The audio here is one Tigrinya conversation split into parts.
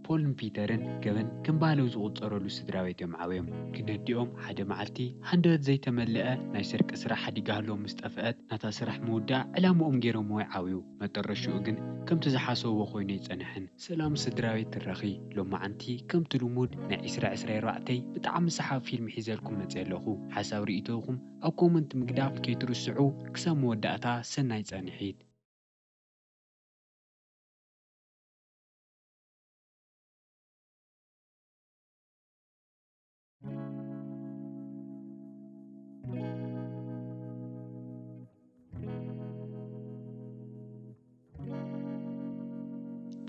ፖልን ፒተርን ገበን ከም ባህላዊ ዝቑጸረሉ ስድራ ቤት እዮም ዓብዮም። ግን ኣዲኦም ሓደ መዓልቲ ሃንደበት ዘይተመልአ ናይ ስርቂ ስራሕ ሓዲጋሎም ምስ ጠፍአት፣ ናታ ስራሕ ምውዳእ ዕላምኦም ገይሮምዎ ይዓብዩ። መጠረሽኡ ግን ከምቲ ዝሓሰብዎ ኮይኑ ኣይጸንሐን። ሰላም ስድራ ቤት ትረኺ። ሎማዓንቲ ከምቲ ልሙድ ናይ ዕስራ ዕስራ ኣርባዕተ ብጣዕሚ ሰሓብ ፊልም ሒዘልኩም መጽየ ኣለኹ። ሓሳብ ርእይቶኹም ኣብ ኮመንት ምግዳፍ ከይትርስዑ። ክሳብ መወዳእታ ሰናይ ጻንሒት።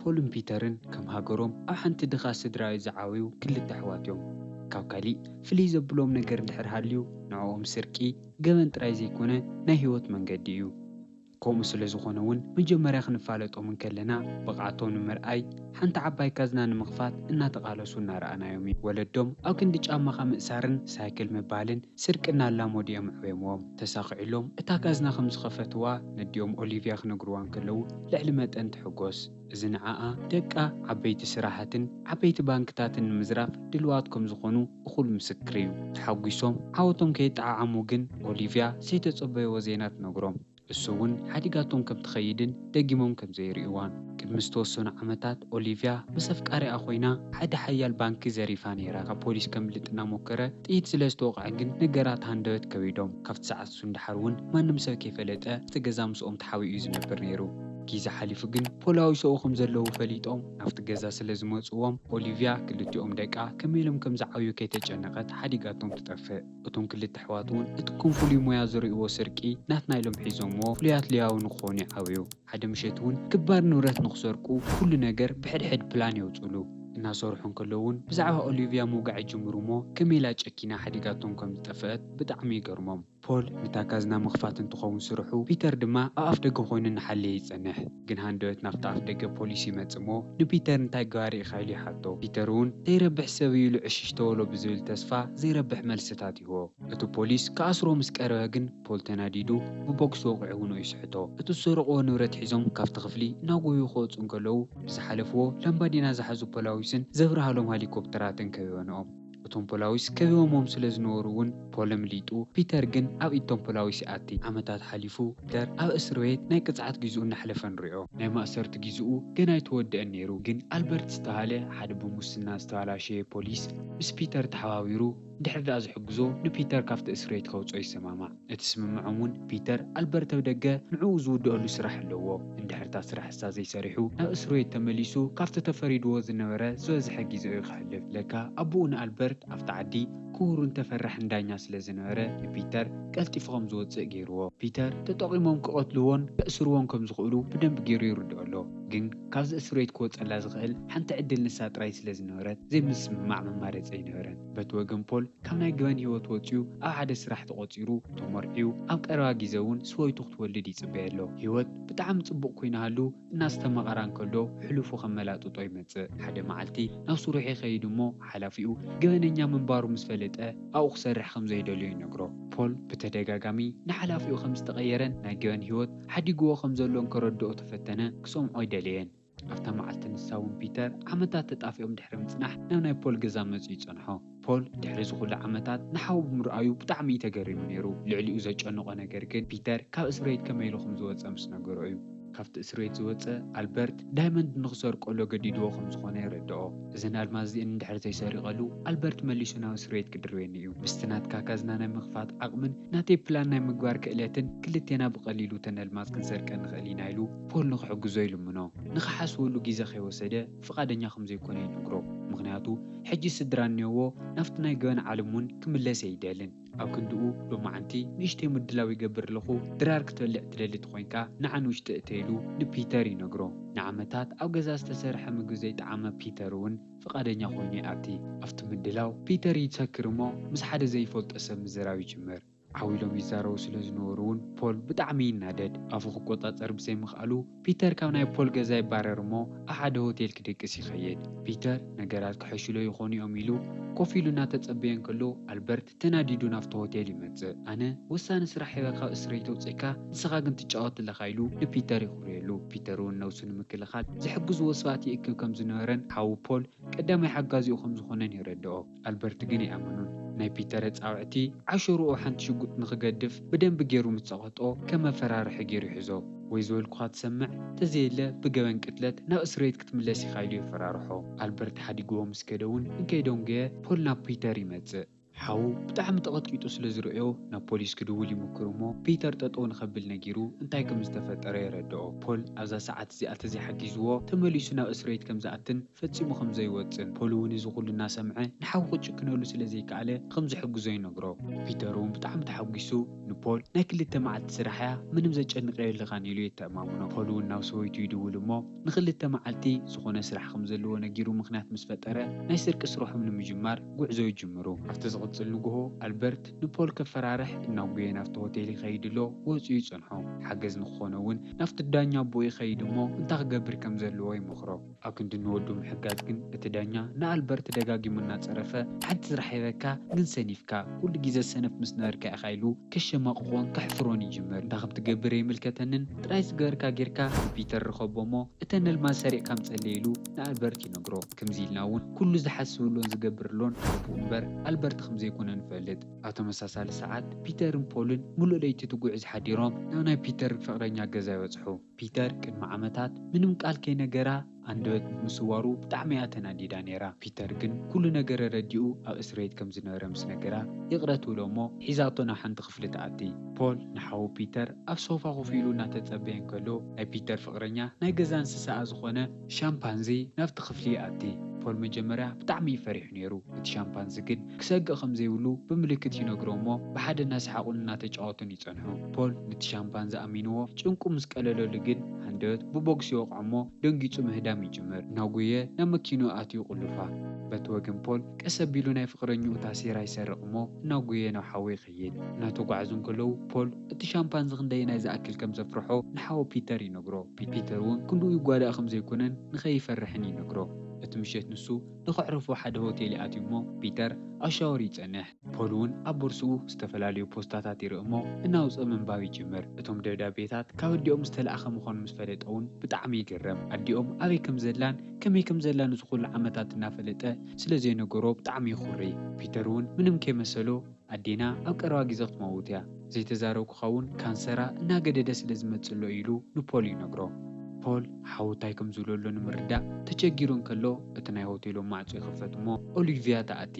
ፖልን ፒተርን ከም ሃገሮም ኣብ ሓንቲ ድኻ ስድራ ዝዓበዩ ክልተ ኣሕዋት እዮም። ካብ ካሊእ ፍልይ ዘብሎም ነገር እንድሕር ሃልዩ ንዕኦም ስርቂ፣ ገበን ጥራይ ዘይኮነ ናይ ህይወት መንገዲ እዩ። ከምኡ ስለ ዝኾነ እውን መጀመርያ ክንፋለጦም እንከለና ብቕዓቶም ንምርኣይ ሓንቲ ዓባይ ካዝና ንምኽፋት እናተቓለሱ እናረኣናዮም እዩ። ወለዶም ኣብ ክንዲ ጫማኻ ምእሳርን ሳይክል ምባልን ስርቂ እናላመዱ እዮም ኣዕብዮምዎም። ተሳኺዕሎም እታ ካዝና ከም ዝኸፈትዋ ነዲኦም ኦሊቭያ ክነግርዋ እንከለዉ ልዕሊ መጠን ትሕጎስ። እዚ ንዓኣ ደቃ ዓበይቲ ስራሓትን ዓበይቲ ባንክታትን ንምዝራፍ ድልዋት ከም ዝኾኑ እኹል ምስክር እዩ። ተሓጒሶም ዓወቶም ከየጠዓዓሙ ግን ኦሊቭያ ዘይተጸበይዎ ዜና ትነግሮም። እሱ እውን ሓዲጋቶም ከም ትኸይድን ደጊሞም ከም ዘይርእይዋን። ቅድሚ ዝተወሰኑ ዓመታት ኦሊቭያ ምስ ኣፍቃሪኣ ኮይና ሓደ ሓያል ባንኪ ዘሪፋ ነይራ። ካብ ፖሊስ ከምልጥ እናሞከረ ጥይት ስለ ዝተወቕዐ ግን ነገራት ሃንደበት ከቢዶም። ካብቲ ሰዓት እሱ ንደሓር እውን ማንም ሰብ ከይፈለጠ እቲ ገዛ ምስኦም ተሓቢኡ እዩ ዝነብር ነይሩ። ግዜ ሓሊፉ ግን ፖላዊስ ኣብኡ ከም ዘለዉ ፈሊጦም ናብቲ ገዛ ስለ ዝመጽዎም ኦሊቭያ ክልቲኦም ደቃ ከመይ ኢሎም ከም ዝዓብዩ ከይተጨነቐት ሓዲጋቶም ትጠፍእ። እቶም ክልተ ኣሕዋት እውን እቲ ከም ፍሉይ ሞያ ዝርእይዎ ስርቂ ናትና ኢሎም ሒዞምዎ ፍሉያት ሌባዊ ንክኾኑ ይዓብዩ። ሓደ ምሸት እውን ክባር ንብረት ንክሰርቁ ኩሉ ነገር ብሕድሕድ ፕላን የውፅሉ። እናሰርሑ እንከለዉ እውን ብዛዕባ ኦሊቭያ ምውጋዕ ይጅምሩ እሞ ከመይ ኢላ ጨኪና ሓዲጋቶም ከም ዝጠፍአት ብጣዕሚ ይገርሞም። ፖል ንታ ካዝና ምኽፋት እንትኸውን ስርሑ፣ ፒተር ድማ ኣብ ኣፍ ደገ ኮይኑ እናሓለየ ይጸንሕ። ግን ሃንደበት ናብቲ ኣፍ ደገ ፖሊስ ይመጽእ እሞ ንፒተር እንታይ ገባሪ ኢኻ ኢሉ ይሓቶ። ፒተር እውን ዘይረብሕ ሰብ እዩ ኢሉ ዕሽሽ ተበሎ ብዝብል ተስፋ ዘይረብሕ መልስታት ይህቦ። እቲ ፖሊስ ክኣስሮ ምስ ቀረበ ግን ፖል ተናዲዱ ብቦክስ ወቒዑ ንኡ ይስሕቶ። እቲ ዝሰረቕዎ ንብረት ሒዞም ካብቲ ክፍሊ እናጎዩ ክወጹ እንከለዉ ብዝሓለፍዎ ላምባዲና ዝሓዙ ፖላዊስን ዘብርሃሎም ሄሊኮፕተራትን ከቢቦምዎም። እቶም ፖላዊስ ከቢቦምዎም ስለ ዝነበሩ እውን ፖል ኣምሊጡ፣ ፒተር ግን ኣብ ኢድ እቶም ፖላዊስ ይኣቲ። ዓመታት ሓሊፉ ፒተር ኣብ እስር ቤት ናይ ቅጽዓት ጊዜኡ እናሕለፈ ንሪኦ። ናይ ማእሰርቲ ጊዜኡ ገና ኣይተወድአን ነይሩ፣ ግን ኣልበርት ዝተባህለ ሓደ ብሙስና ዝተባላሸየ ፖሊስ ምስ ፒተር ተሓባቢሩ ድሕሪ ደኣ ዝሕግዞ ንፒተር ካብቲ እስር ቤት ከውጽኦ ይሰማማዕ። እቲ ስምምዖም እውን ፒተር ኣልበርት ኣብ ደገ ንዕኡ ዝውድአሉ ስራሕ ኣለዎ። እንድሕር እታ ስራሕ እሳ ዘይሰሪሑ ናብ እስር ቤት ተመሊሱ ካብቲ ተፈሪድዎ ዝነበረ ዝበዝሐ ግዜኡ ከሕልፍ። ለካ ኣቦኡ ንኣልበርት ኣብቲ ዓዲ ክቡርን ተፈራሕን ዳኛ ስለ ዝነበረ ንፒተር ቀልጢፉ ከም ዝወጽእ ገይርዎ። ፒተር ተጠቒሞም ክቐትልዎን ከእስርዎን ከም ዝኽእሉ ብደንቢ ገይሩ ይርድኦ ኣሎ። ግን ካብዚ እስር ቤት ክወጸላ ዝኽእል ሓንቲ ዕድል ንሳ ጥራይ ስለ ዝነበረት ዘይምስምማዕ መማረጺ ኣይነበረን። በቲ ወገን ፖል ካብ ናይ ገበን ህይወት ወጺኡ ኣብ ሓደ ስራሕ ተቖጺሩ ተመርዕዩ ኣብ ቀረባ ግዜ እውን ስወይቱ ክትወልድ ይጽበየ ኣሎ። ህይወት ብጣዕሚ ጽቡቕ ኮይናሃሉ እናስተማቐራ እንከሎ ሕሉፉ ከመላጥጦ ይመጽእ። ሓደ መዓልቲ ናብ ስርሑ ይኸይድ እሞ ሓላፊኡ ገበነኛ ምንባሩ ምስ ፈለጠ ኣብኡ ክሰርሕ ከም ዘይደልዮ ይነግሮ። ፖል ብተደጋጋሚ ንሓላፊኡ ከም ዝተቐየረን ናይ ገበን ህይወት ሓዲግዎ ከም ዘሎን ከረድኦ ተፈተነ ክሰምዖ ኣይደለየን። ኣብታ መዓልቲ ንሳ እውን ፒተር ዓመታት ተጣፊኦም ድሕሪ ምጽናሕ ናብ ናይ ፖል ገዛ መጺኡ ይጸንሖ። ፖል ድሕሪ እዚ ኩሉ ዓመታት ንሓዉ ብምርኣዩ ብጣዕሚ እዩ ተገሪሙ ነይሩ። ልዕሊኡ ዘጨነቖ ነገር ግን ፒተር ካብ እስር ቤት ከመይ ኢሉ ከም ዝወጸ ምስ ነገሮ እዩ። ካብቲ እስር ቤት ዝወጸ ኣልበርት ዳይመንድ ንኽሰርቀሉ ኣገዲድዎ ከም ዝኾነ የረድኦ። እዘን ኣልማዝ እዚአን እንድሕር ዘይሰሪቐሉ ኣልበርት መሊሱ ናብ እስር ቤት ክድርበኒ እዩ። ምስቲ ናትካ ካዝና ናይ ምኽፋት ዓቕምን ናተይ ፕላን ናይ ምግባር ክእለትን ክልቴና ብቐሊሉ እተን ኣልማዝ ክንሰርቀን ንኽእል ኢና ኢሉ ፖል ንኽሕግዞ ይልምኖ። ንኽሓስበሉ ግዜ ከይወሰደ ፍቓደኛ ከም ዘይኮነ ይነግሮ። ምኽንያቱ ሕጂ ስድራ እኒኦዎ ናብቲ ናይ ገበን ዓለም እውን ክምለስ ኣይደልን። ኣብ ክንድኡ ሎማዓንቲ ንእሽተይ ምድላው ይገብር ኣለኹ፣ ድራር ክትበልዕ ትደሊ ተኾይንካ ንዓ ንውሽጢ እተ ኢሉ ንፒተር ይነግሮ። ንዓመታት ኣብ ገዛ ዝተሰርሐ ምግቢ ዘይጠዓመ ፒተር እውን ፍቓደኛ ኮይኑ ይኣቲ። ኣብቲ ምድላው ፒተር ይሰክር እሞ ምስ ሓደ ዘይፈልጦ ሰብ ምዝራብ ይጅምር። ዓው ኢሎም ይዛረቡ ስለ ዝነበሩ እውን ፖል ብጣዕሚ ይናደድ። ኣፉ ክቆጻጸር ብዘይምኽኣሉ ፒተር ካብ ናይ ፖል ገዛ ይባረር እሞ ኣብ ሓደ ሆቴል ክድቅስ ይኸይድ። ፒተር ነገራት ክሕሽሎ ይኾኑ እዮም ኢሉ ኮፍ ኢሉ እናተጸበየ እንከሎ ኣልበርት ተናዲዱ ናብቲ ሆቴል ይመጽእ። ኣነ ወሳኒ ስራሕ ሂበ ካብ እስረይ ተውጽእካ ንስኻ ግን ትጫወት ኣለኻ ኢሉ ንፒተር ይኹርየሉ። ፒተር እውን ነብሱ ንምክልኻል ዝሕግዝዎ ሰባት ይእክብ ከም ዝነበረን ሓዉ ፖል ቀዳማይ ሓጋዚኡ ከም ዝኾነን የረድኦ። ኣልበርት ግን ኣይኣመኑን። ናይ ፒተር ኣጻውዕቲ ዓሸርኡ ሓንቲ ሽጉጥ ንኽገድፍ ብደንቢ ገይሩ ምስ ጸቐጦ ከም መፈራርሒ ገይሩ ይሕዞ። ወይ ዝበልኩኻ ትሰምዕ፣ ተዘየለ ብገበን ቅትለት ናብ እስር ቤት ክትምለስ ኢኻ ኢሉ የፈራርሖ። ኣልበርት ሓዲግዎ ምስ ከደ እውን እንከይደንጎየ ፖል ናብ ፒተር ይመጽእ። ሓዉ ብጣዕሚ ተቐጥቂጡ ስለ ዝርእዮ ናብ ፖሊስ ክድውል ይምክር እሞ ፒተር ጠጠው ንኸብል ነጊሩ እንታይ ከም ዝተፈጠረ የረድኦ። ፖል ኣብዛ ሰዓት እዚኣ ተዘይሓጊዝዎ ተመሊሱ ናብ እስር ቤት ከም ዝኣትን ፈጺሙ ከም ዘይወጽን ፖል እውን እዚ ኩሉ እናሰምዐ ንሓዉ ክጭክነሉ ስለ ዘይከኣለ ከም ዝሕግዞ ይነግሮ። ፒተር እውን ብጣዕሚ ተሓጒሱ ንፖል ናይ ክልተ መዓልቲ ስራሕ እያ ምንም ዘጨንቕ የብልኻን ኢሉ የተኣማምኖ። ፖል እውን ናብ ሰበይቱ ይድውል እሞ ንኽልተ መዓልቲ ዝኾነ ስራሕ ከም ዘለዎ ነጊሩ ምኽንያት ምስ ፈጠረ ናይ ስርቂ ስርሖም ንምጅማር ጉዕዞ ይጅምሩ። ኣብቲ ዝቕጽል ንግሆ ኣልበርት ንፖል ከፈራርሕ እናጎየ ናብቲ ሆቴል ይኸይድ ኣሎ። ወፂኡ ይጸንሖ። ሓገዝ ንክኾኖ እውን ናብቲ ዳኛ ኣቦኡ ይኸይድ እሞ እንታይ ክገብር ከም ዘለዎ ይመኽሮ። ኣብ ክንዲ ንወዱ ምሕጋዝ ግን እቲ ዳኛ ንኣልበርት ደጋጊሙ እናጸረፈ ሓንቲ ስራሕ ሂበካ ግን ሰኒፍካ ኩሉ ግዜ ሰነፍ ምስ ነበርካ ኢኻ ኢሉ ከሸማቕቖን ከሕፍሮን ይጅምር። እንታይ ከም ትገብር ኣይምልከተንን ጥራይ ዝገበርካ ጌርካ ንፒተር ርኸቦ እሞ እተን ኣልማዝ ሰሪቕካ ኣምጸለይ ኢሉ ንኣልበርት ይነግሮ። ከምዚ ኢልና እውን ኩሉ ዝሓስብሎን ዝገብርሎን ኣቦኡ እምበር ኣልበርት ከም ዘይኮነ ንፈልጥ። ኣብ ተመሳሳሊ ሰዓት ፒተርን ፖልን ሙሉእ ለይቲ ትጉዕዝ ሓዲሮም ናብ ናይ ፒተር ፍቕረኛ ገዛ ይበጽሑ። ፒተር ቅድሚ ዓመታት ምንም ቃል ከይነገራ ኣንደበት ብምስዋሩ ብጣዕሚ እያ ተናዲዳ ነይራ። ፒተር ግን ኩሉ ነገር ረዲኡ ኣብ እስር ቤት ከም ዝነበረ ምስ ነገራ ይቕረ ትብሎ እሞ ሒዛቶ ናብ ሓንቲ ክፍሊ ትኣቲ። ፖል ንሓዉ ፒተር ኣብ ሶፋ ኮፍ ኢሉ እናተጸበየ እንከሎ ናይ ፒተር ፍቕረኛ ናይ ገዛ እንስሳኣ ዝኾነ ሻምፓንዚ ናብቲ ክፍሊ ይኣቲ። ፖል መጀመርያ ብጣዕሚ እዩ ፈሪሑ ነይሩ። እቲ ሻምፓንዚ ግን ክሰግእ ከም ዘይብሉ ብምልክት ይነግሮ እሞ ብሓደ እናሰሓቑን እናተጫወቱን ይጸንሑ። ፖል ነቲ ሻምፓንዚ ኣሚንዎ ጭንቁ ምስ ቀለለሉ ግን ሃንደበት ብቦክስ ይወቕዖ እሞ ደንጊጹ ምህዳም ይጅምር። እናጎየ ናብ መኪንኡ ኣትዩ ይቑልፋ። በቲ ወገን ፖል ቀስ ኣቢሉ ናይ ፍቕረኝኡ ታሴራ ይሰርቕ እሞ እናጎየ ናብ ሓዉ ይኸይድ። እናተጓዕዙ እንከለዉ ፖል እቲ ሻምፓንዚ ክንደየናይ ዝኣክል ከም ዘፍርሖ ንሓዉ ፒተር ይነግሮ። ፒ- ፒተር እውን ክንድኡ ይጓዳእ ከም ዘይኮነን ንኸይፈርሕን ይነግሮ። እቲ ምሸት ንሱ ንኸዕርፎ ሓደ ሆቴል ይኣትዩ እሞ ፒተር ኣብ ሻወር ይጸንሕ። ፖል እውን ኣብ ቦርስኡ ዝተፈላለዩ ፖስታታት ይርኢ እሞ እናውጽአ ምንባብ ይጅምር። እቶም ደብዳቤታት ካብ ኣዲኦም ዝተላእኸ ምዃኑ ምስ ፈለጠ እውን ብጣዕሚ ይግረም። ኣዲኦም ኣበይ ከም ዘላን ከመይ ከም ዘላን እዚ ኩሉ ዓመታት እናፈለጠ ስለ ዘይነገሮ ብጣዕሚ ይኹሪ። ፒተር እውን ምንም ከይመሰሎ ኣዴና ኣብ ቀረባ ግዜ ክትመውት እያ፣ ዘይተዛረብኩኻ እውን ካንሰራ እናገደደ ስለ ዝመጽእ ኣሎ ኢሉ ንፖል ይነግሮ። ፖል ሓዉ እንታይ ከም ዝብሎ ኣሎ ንምርዳእ ተቸጊሩ እንከሎ እቲ ናይ ሆቴሎም ማዕጾ ይኽፈት እሞ ኦሊቪያ ትኣቲ።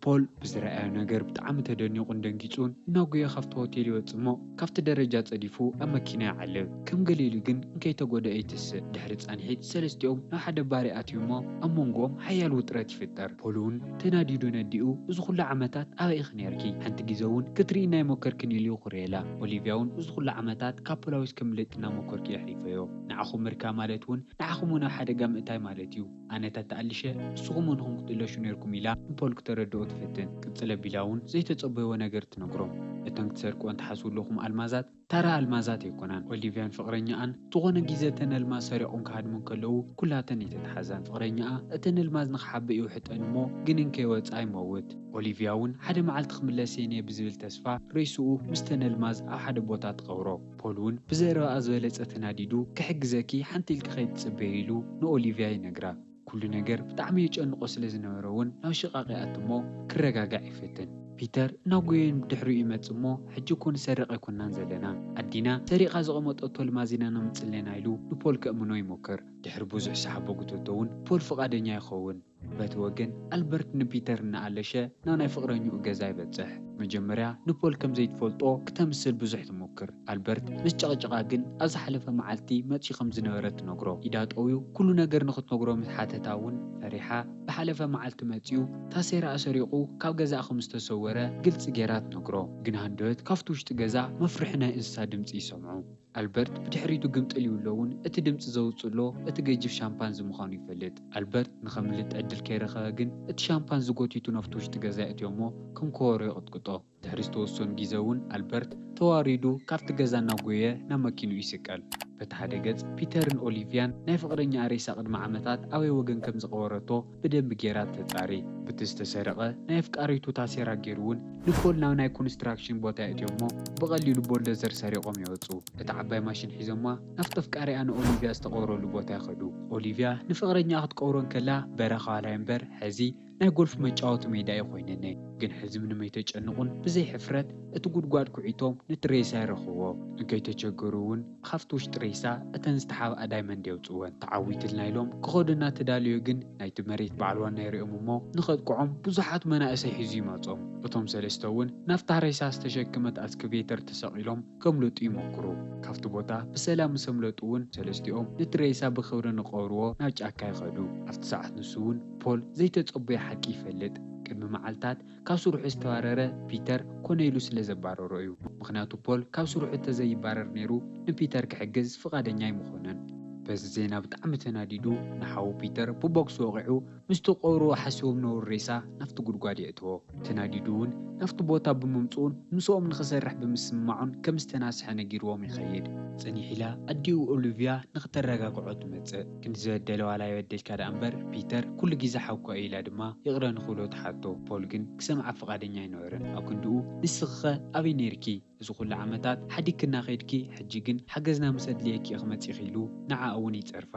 ፖል ብዝረኣዮ ነገር ብጣዕሚ ተደኒቑን ደንጊጹን እናጎየ ካብቲ ሆቴል ይወጽእ እሞ ካብቲ ደረጃ ጸዲፉ ኣብ መኪና ይዓልብ። ከም ገለ ኢሉ ግን እንከይተጎደአ ይትስእ። ድሕሪ ጻንሒት ሰለስቲኦም ናብ ሓደ ባር ይኣትዩ እሞ ኣብ መንጎኦም ሓያል ውጥረት ይፍጠር። ፖል እውን ተናዲዱ ነዲኡ እዚ ኩሉ ዓመታት ኣበይ ኢኺ ነይርኪ? ሓንቲ ግዜ እውን ክትርእይና ኣይሞከርክን ኢሉ ይኹርየላ። ኦሊቪያ እውን እዚ ኩሉ ዓመታት ካብ ፖላዊስ ከምልጥ እናሞከርኩ እየ ኣሕሊፈዮ። ንዓኹም ምርካብ ማለት እውን ንዓኹም እውን ኣብ ሓደጋ ምእታይ ማለት እዩ። ኣነ ተተኣሊሸ ንስኹም እውን ንኹም ክትእለሹ ነይርኩም ኢላ ንፖል ክተረድኦ ትፍትን። ቅጽል ኣቢላ እውን ዘይተጸበይዎ ነገር ትነግሮም። እተን ክትሰርቅወን ትሓስቡ ኣለኹም ኣልማዛት ታራ ኣልማዛት ኣይኮናን። ኦሊቪያን ፍቕረኛኣን ዝኾነ ግዜ እተን ኣልማዝ ሰሪቖም ክሃድሙ እንከለዉ ኩላተን ኣይተተሓዛን። ፍቕረኛኣ እተን ኣልማዝ ንኽሓብእ ይውሕጠን እሞ ግን እንከይወጽኣ ይመውት። ኦሊቪያ እውን ሓደ መዓልቲ ክምለስ እየ ነየ ብዝብል ተስፋ ሬስኡ ምስተን ኣልማዝ ኣብ ሓደ ቦታ ትቐብሮ። ፖል እውን ብዘረባኣ ዝበለጸ ተናዲዱ ክሕግዘኪ ሓንቲ ኢልኪ ከይትጽበዪ ኢሉ ንኦሊቪያ ይነግራ። ኩሉ ነገር ብጣዕሚ የጨንቆ ስለ ዝነበረ እውን ናብ ሽቓቕ ይኣቱ እሞ ክረጋጋዕ ይፍትን። ፒተር እናጎየን ብድሕሪኡ ይመጽእ እሞ ሕጂ እኮ ንሰርቕ ኣይኮናን ዘለና፣ ኣዲና ሰሪቓ ዘቐመጠቶ ኣልማዝ ኢና ነምጽእ ኣለና ኢሉ ንፖል ከእምኖ ይሞክር። ድሕሪ ብዙሕ ሰሓቦ ጉተቶ እውን ፖል ፍቓደኛ ይኸውን። በቲ ወገን ኣልበርት ንፒተር እናኣለሸ ናብ ናይ ፍቕረኝኡ ገዛ ይበጽሕ። መጀመርያ ንፖል ከም ዘይትፈልጦ ክተምስል ብዙሕ ትሞክር። ኣልበርት ምስ ጨቕጨቓ ግን ኣብ ዝሓለፈ መዓልቲ መጺኡ ከም ዝነበረ ትነግሮ። ኢዳ ጠውዩ ኩሉ ነገር ንኽትነግሮ ምስ ሓተታ እውን ፈሪሓ ብሓለፈ መዓልቲ መጺኡ ታሴራ ኣሰሪቑ ካብ ገዛኣ ከም ዝተሰወረ ዝነበረ ግልጺ ጌራ ትነግሮ። ግን ሃንደበት ካብቲ ውሽጢ ገዛ መፍርሒ ናይ እንስሳ ድምጺ ይሰምዑ። ኣልበርት ብድሕሪቱ ግምጥል ይብሎ እውን እቲ ድምጺ ዘውጽእ ኣሎ እቲ ገጅፍ ሻምፓንዚ ምዃኑ ይፈልጥ። ኣልበርት ንኸምልጥ ዕድል ከይረኸበ ግን እቲ ሻምፓንዚ ጎቲቱ ናብቲ ውሽጢ ገዛ የእትዮ እሞ ከም ከበሮ ይቕጥቅጦ። ድሕሪ ዝተወሰኑ ግዜ እውን ኣልበርት ተዋሪዱ ካብቲ ገዛ እናጎየ ናብ መኪንኡ ይስቀል። በቲ ሓደ ገጽ ፒተርን ኦሊቪያን ናይ ፍቕረኛኣ ሬሳ ቅድሚ ዓመታት ኣበይ ወገን ከም ዝቐበረቶ ብደንቢ ጌራ ተጻሪ። ብቲ ዝተሰረቐ ናይ ኣፍቃሪቱ ታሴራ ገይሩ እውን ንፖል ናብ ናይ ኮንስትራክሽን ቦታ የእትዮ እሞ ብቐሊሉ ቦልደዘር ሰሪቖም ይወጹ። እታ ዓባይ ማሽን ሒዞማ ናብቲ ኣፍቃሪኣ ንኦሊቪያ ዝተቐበረሉ ቦታ ይኸዱ። ኦሊቪያ ንፍቕረኛኣ ክትቀብሮ እንከላ በረኻ ዋላይ እምበር ሕዚ ናይ ጎልፍ መጫወቲ ሜዳ እዩ ኮይነኒ። ግን ሕዚ ምንም ኣይተጨንቑን። ብዘይ ሕፍረት እቲ ጉድጓድ ኩዒቶም ነቲ ሬሳ ይረኽብዎ። እንከይተቸገሩ እውን ካብቲ ውሽጢ ሬሳ እተን ዝተሓብኣ ዳይመንድ የውፅወን። ተዓዊትልና ኢሎም ክኸዱ እናተዳለዩ ግን ናይቲ መሬት በዓል ዋና ይሪኦም እሞ ንኸጥቅዖም ብዙሓት መናእሰይ ሒዙ ይመጾም። እቶም ሰለስተ እውን ናብታ ሬሳ ዝተሸከመት ኣስክቬተር ተሰቒሎም ከምልጡ ይሞክሩ። ካብቲ ቦታ ብሰላም ምስ ኣምለጡ እውን ሰለስቲኦም ነቲ ሬሳ ብኽብሪ ንቐብርዎ ናብ ጫካ ይኸዱ። ኣብቲ ሰዓት ንሱ እውን ፖል ዘይተጸበዮ ሓቂ ይፈልጥ። ቅድሚ መዓልታት ካብ ስርሑ ዝተባረረ ፒተር ኮነ ኢሉ ስለ ዘባረሮ እዩ። ምኽንያቱ ፖል ካብ ስርሑ እንተዘይባረር ነይሩ ንፒተር ክሕግዝ ፍቓደኛ ኣይምኾነን። በዚ ዜና ብጣዕሚ ተናዲዱ ንሓዉ ፒተር ብቦክስ ወቒዑ ምስቲ ክቐብርዎ ሓሲቦም ዝነበሩ ሬሳ ናብቲ ጉድጓድ የእትዎ። ተናዲዱ እውን ናብቲ ቦታ ብምምፅኡን ምስኦም ንኽሰርሕ ብምስምማዑን ከም ዝተናስሐ ነጊርዎም ይኸይድ። ፅንሕ ኢላ ኣዲኡ ኦሊቪያ ንኽተረጋግዖ ትመፅእ። ክንዲ ዝበደለ ዋላ ይበደልካ ደኣ እምበር ፒተር ኩሉ ግዜ ሓውካ እዩ ኢላ ድማ ይቕረ ንኽብሎ ትሓቶ። ፖል ግን ክሰምዓ ፍቓደኛ ኣይነበረን። ኣብ ክንድኡ ንስኺኸ ኣበይ ነይርኪ? እዚ ኩሉ ዓመታት ሓዲግክና ከይድኪ፣ ሕጂ ግን ሓገዝና ምስ ኣድለየኪ ኢኺ መጺኺ ኢሉ ንዓኣ እውን ይጸርፋ።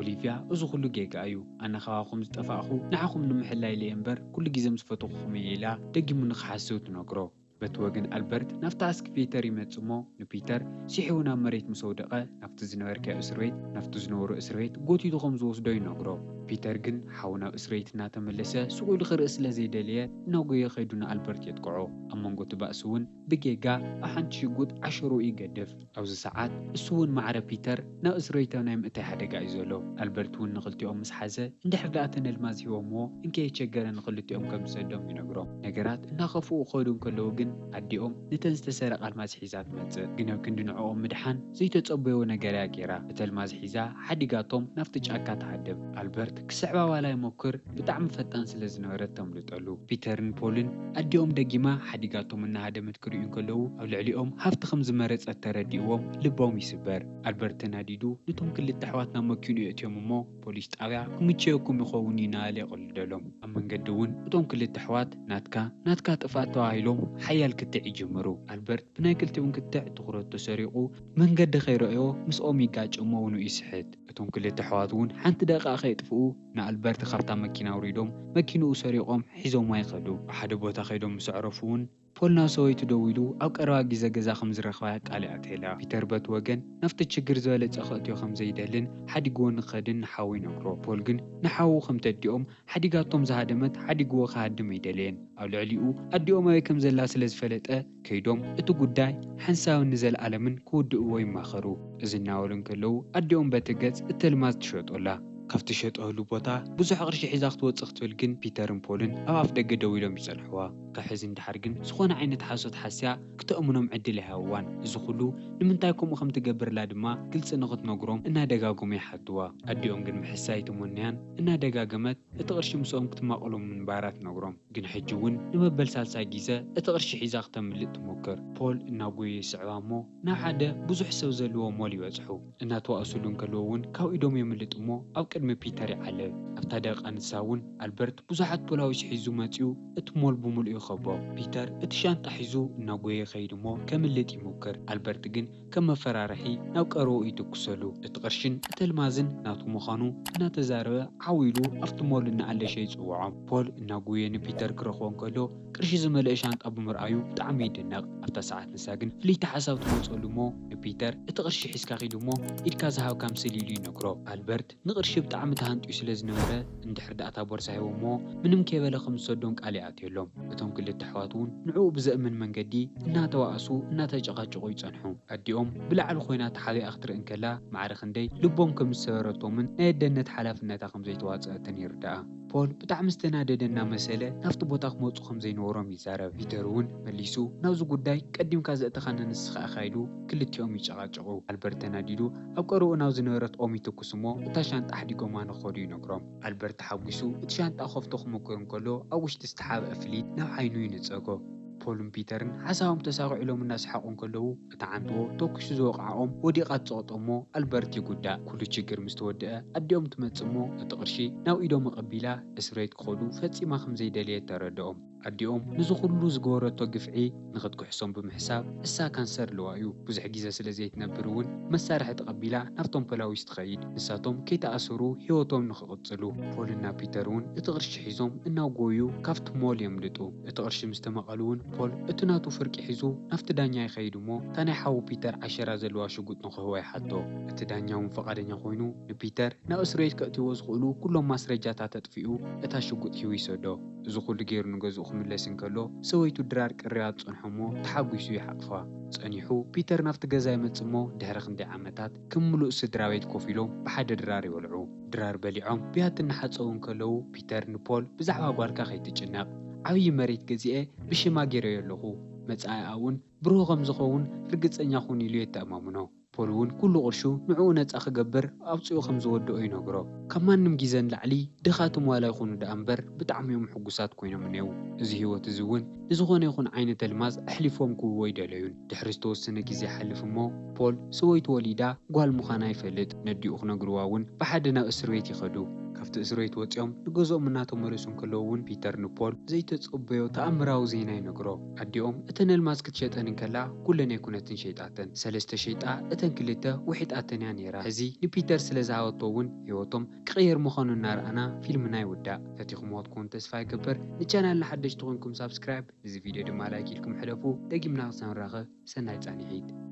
ኦሊቪያ፣ እዚ ኩሉ ጌጋ እዩ። ኣነ ካባኹም ዝጠፋእኹ ንዓኹም ንምሕላይ ኢለ እየ እምበር ኩሉ ግዜ ምስ ፈተኹኹም እየ ኢላ ደጊሙ ንኽሓስብ ትነግሮ። በቲ ወገን ኣልበርት ናብቲ ኣስክቬተር ይመጽእ እሞ ንፒተር ስሒቡ ናብ መሬት ምስ ኣውደቐ ናብቲ ዝነበርካዮ እስር ቤት፣ ናብቲ ዝነበሩ እስር ቤት ጎቲቱ ከም ዝወስዶ ይነግሮ። ፒተር ግን ሓው ናብ እስር ቤት እናተመለሰ ሱቕ ኢሉ ክርኢ ስለ ዘይደለየ እናጎየ ከይዱ ንኣልበርት የጥቅዖ። ኣብ መንጎ እቲ ባእሲ እውን ብጌጋ ኣብ ሓንቲ ሽጉጥ ዓሸርኡ ይገድፍ። ኣብዚ ሰዓት እሱ እውን ማዕረ ፒተር ናብ እስር ቤት ኣብ ናይ ምእታይ ሓደጋ እዩ ዘሎ። ኣልበርት እውን ንኽልቲኦም ምስ ሓዘ እንድሕር ደኣ እተን ኣልማዝ ሂቦምዎ እንከየቸገረ ንኽልቲኦም ከም ዝሰዶም ይነግሮም። ነገራት እናኸፍኡ ክኸዱ እንከለዉ ግን ኣዲኦም ነተን ዝተሰረቓ ኣልማዝ ሒዛ ትመጽእ። ግን ኣብ ክንዲ ንዕኦም ምድሓን ዘይተጸበይዎ ነገር እያ ገይራ። እታ ኣልማዝ ሒዛ ሓዲጋቶም ናብቲ ጫካ ትሃድም። ኣልበርት ክስዕባ ዋላ ይሞክር ብጣዕሚ ፈጣን ስለ ዝነበረት ተምልጠሉ። ፒተርን ፖልን ኣዲኦም ደጊማ ሓዲጋቶም እናሃደመት ክርእዩ እንከለዉ ኣብ ልዕሊኦም ሃብቲ ከም ዝመረጸት ተረዲእዎም ልቦም ይስበር። ኣልበርት ተናዲዱ ነቶም ክልተ ኣሕዋት ናብ መኪንኡ የእትዮም እሞ ፖሊስ ጣብያ ክምቸየኩም ይኸውን እዩ እናበለ የቐልደሎም። ኣብ መንገዲ እውን እቶም ክልተ ኣሕዋት ናትካ ናትካ ጥፍኣት ተባሂሎም ሓያል ክትዕ ይጅምሩ። ኣልበርት ብናይ ክልቲኦም ክትዕ ትኹረቱ ተሰሪቑ መንገዲ ከይረኣዮ ምስኦም ይጋጭ እሞ ውንኡ ይስሕት። እቶም ክልተ ኣሕዋት እውን ሓንቲ ደቂቃ ከየጥፍኡ ንኣልበርት ካብታ መኪና ኣውሪዶም መኪንኡ ሰሪቖም ሒዞማ ይኸዱ። ኣብ ሓደ ቦታ ከይዶም ምስ ኣዕረፉ እውን ፖል ናብ ሰበይቱ ደዊሉ ኣብ ቀረባ ግዜ ገዛ ከም ዝረኽባ ቃል የኣትየላ። ፒተር በቲ ወገን ናብቲ ችግር ዝበለጸ ከእትዮ ከም ዘይደልን ሓዲግዎ ንክኸድን ንሓዉ ይነግሮ። ፖል ግን ንሓዉ ከም ተዲኦም ሓዲጋቶም ዝሃደመት ሓዲግዎ ክሃድም ኣይደለየን። ኣብ ልዕሊኡ ኣዲኦም ኣበይ ከም ዘላ ስለ ዝፈለጠ ከይዶም እቲ ጉዳይ ሓንሳብን ንዘለኣለምን ክውድእዎ ይማኸሩ። እዚ እናበሉ እንከለዉ ኣዲኦም በቲ ገጽ እተልማዝ ትሸጦላ። ካብ ትሸጠሉ ቦታ ብዙሕ ቅርሺ ሒዛ ክትወጽእ ክትብል ግን ፒተርን ፖልን ኣብ ኣፍ ደገ ደው ኢሎም ይጸንሕዋ። ካብ ሕዚ ንደሓር ግን ዝኾነ ዓይነት ሓሶት ሓስያ ክተእምኖም ዕድል ኣይሃብዋን። እዚ ኩሉ ንምንታይ ከምኡ ከም ትገብርላ ድማ ግልጺ ንኽትነግሮም እናደጋገሙ ይሓትዋ። ኣዲኦም ግን ምሕሳይ ኣይተመነያን። እናደጋገመት እቲ ቅርሺ ምስኦም ክትማቐሎም ምንባራ ትነግሮም። ግን ሕጂ እውን ንመበል ሳልሳይ ግዜ እቲ ቅርሺ ሒዛ ክተምልጥ ትሞክር። ፖል እናጎየ ይስዕባ እሞ ናብ ሓደ ብዙሕ ሰብ ዘለዎ ሞል ይበጽሑ። እናተዋእሱሉ እንከለዉ እውን ካብ ኢዶም የምልጥ እሞ ኣብ ቅድሚ ፒተር ይዓልብ። ኣብታ ደቂቃ ንሳ እውን ኣልበርት ብዙሓት ፖላዊስ ሒዙ መጺኡ እቲ ሞል ብምልኡ ይኸቦ። ፒተር እቲ ሻንጣ ሒዙ እናጎየ ይኸይድ እሞ ከምልጥ ይሞክር። ኣልበርት ግን ከም መፈራርሒ ናብ ቀረብኡ ይትኩሰሉ። እቲ ቅርሽን እቲ ኣልማዝን ናቱ ምዃኑ እናተዛረበ ዓው ኢሉ ኣብቲ ሞል እናኣለሸ ይጽውዖም። ፖል እናጎየ ንፒተር ክረኽቦ እንከሎ ቅርሺ ዝመልአ ሻንጣ ብምርኣዩ ብጣዕሚ ይድነቕ። ኣብታ ሰዓት ንሳ ግን ፍልይቲ ሓሳብ ትመጸሉ እሞ ንፒተር እቲ ቅርሺ ሒዝካ ኪድ እሞ ኢድካ ዝሃብካ ምሰል ኢሉ ይነግሮ። ኣልበርት ንቅርሺ ብጣዕሚ ተሃንጥዩ ስለ ዝነበረ፣ እንድሕር ደኣ እታ ቦርሳ ሂቦሞ ምንም ከይበለ ከም ዝሰዶም ቃል ይኣትየሎም። እቶም ክልተ ኣሕዋት እውን ንዕኡ ብዘእምን መንገዲ እናተዋእሱ እናተጨቓጨቑ ይጸንሑ። ኣዲኦም ብላዕሊ ኮይና ተሓቢኣ ክትርኢ እንከላ፣ ማዕረ ክንደይ ልቦም ከም ዝሰበረቶምን ናይ ኣደነት ሓላፍነታ ከም ዘይተዋጸአትን ይርድኣ። ፖል ብጣዕሚ ዝተናደደ እናመሰለ ናብቲ ቦታ ክመጹ ከም ዘይነበሮም ይዛረብ። ፒተር እውን መሊሱ፣ ናብዚ ጉዳይ ቀዲምካ ዘእተኻኒ ንስኻ ኢኻ፣ ኢሉ ክልቲኦም ይጨቓጨቑ። ኣልበርት ተናዲዱ ኣብ ቀረብኡ ናብ ዝነበረት ኦም ይትኩስ እሞ፣ እታ ሻንጣ ኣሕዲጎማ ንኸዱ ይነግሮም። ኣልበርት ተሓጒሱ እቲ ሻንጣ ክኸፍቶ ክሞክር እንከሎ፣ ኣብ ውሽጢ ዝተሓብአ ፍሊት ናብ ዓይኑ ይንጸጎ። ፖልን ፒተርን ሓሳቦም ተሳኺዑሎም እናሰሓቑ እንከለዉ፣ እቲ ዓንትዎ ተኩሱ ዝወቕዓ ኦም ወዲቓ ትጸቕጦ እሞ፣ ኣልበርት ይጉዳእ። ኩሉ ችግር ምስ ተወድአ፣ ኣዲኦም ትመጽእ እሞ፣ እቲ ቅርሺ ናብ ኢዶም ኣቐቢላ እስር ቤት ክኸዱ ፈጺማ ከም ዘይደለየት ተረድኦም። ኣዲኦም ነዚ ኩሉ ዝገበረቶ ግፍዒ ንኽትክሕሶም ብምሕሳብ፣ እሳ ካንሰር ኣለዋ እዩ። ብዙሕ ግዜ ስለ ዘይትነብር እውን መሳርሒ ተቐቢላ ናብቶም ፖላዊስ ትኸይድ። ንሳቶም ከይተኣሰሩ ህይወቶም ንኽቕጽሉ። ፖልና ፒተር እውን እቲ ቅርሺ ሒዞም እናጎዩ ካብቲ ሞል የምልጡ። እቲ ቅርሺ ምስ ተመቐሉ እውን ፖል እቲ ናቱ ፍርቂ ሒዙ ናብቲ ዳኛ ይኸይድ እሞ፣ እታ ናይ ሓዉ ፒተር ዓሸራ ዘለዋ ሽጉጥ ንኽህቦ ይሓቶ። እቲ ዳኛ እውን ፈቓደኛ ኮይኑ ንፒተር ናብ እስር ቤት ከእትይዎ ዝኽእሉ ኩሎም ማስረጃታት ኣጥፊኡ እታ ሽጉጥ ሂቡ ይሰዶ። እዚ ኩሉ ገይሩ ንገዝኡ ክምለስ እንከሎ፣ ሰበይቱ ድራር ቅርያ ትጸንሖ እሞ ተሓጒሱ ይሓቕፋ። ጸኒሑ ፒተር ናብቲ ገዛ ይመጽእ እሞ፣ ድሕሪ ክንደይ ዓመታት ከም ምሉእ ስድራ ቤት ኮፍ ኢሎም ብሓደ ድራር ይበልዑ። ድራር በሊዖም ብያቲ እናሓጸቡ እንከለዉ፣ ፒተር ንፖል፣ "ብዛዕባ ጓልካ ከይትጭነቕ፣ ዓብዪ መሬት ገዚኤ ብሽማ ገይረዮ ኣለኹ። መጻኢኣ እውን ብሩህ ከም ዝኸውን ርግጸኛ ኩን" ኢሉ የተኣማምኖ። ፖል እውን ኩሉ ቅርሹ ንዕኡ ነጻ ክገብር ኣውጺኡ ከም ዝወድኦ ይነግሮ። ካብ ማንም ግዜ ንላዕሊ ድኻትም ዋላ ይኹኑ ደኣ እምበር ብጣዕሚ እዮም ሕጉሳት ኮይኖም እኔዉ። እዚ ህይወት እዚ እውን ንዝኾነ ይኹን ዓይነት ኣልማዝ ኣሕሊፎም ክህብዎ ኣይደለዩን። ድሕሪ ዝተወሰነ ግዜ ይሓልፍ እሞ ፖል ሰበይቱ ወሊዳ ጓል ምዃና ይፈልጥ። ነዲኡ ክነግርዋ እውን ብሓደ ናብ እስር ቤት ይኸዱ። ካብቲ እስር ቤት ወጺኦም ንገዝኦም እናተመለሱ እንከለዉ እውን ፒተር ንፖል ዘይተጸበዮ ተኣምራዊ ዜና ይነግሮ። ኣዲኦም እተን ኣልማዝ ክትሸጠን እንከላ ኩለን ኣይኮነትን ሸይጣተን። ሰለስተ ሸይጣ እተን ክልተ ውሒጣተን እያ ነይራ። ሕዚ ንፒተር ስለ ዝሃበቶ እውን ህይወቶም ክቕየር ምዃኑ እናረኣና ፊልምና ይውዳእ። ፈቲኹምዎ ትኮኑ ተስፋ ይገብር። ንቻናልና ሓደሽቲ ኮንኩም ሳብስክራይብ፣ እዚ ቪድዮ ድማ ላይክ ኢልኩም ሕለፉ። ደጊምና ክሳብ ንራኸብ ሰናይ ጻንሒት።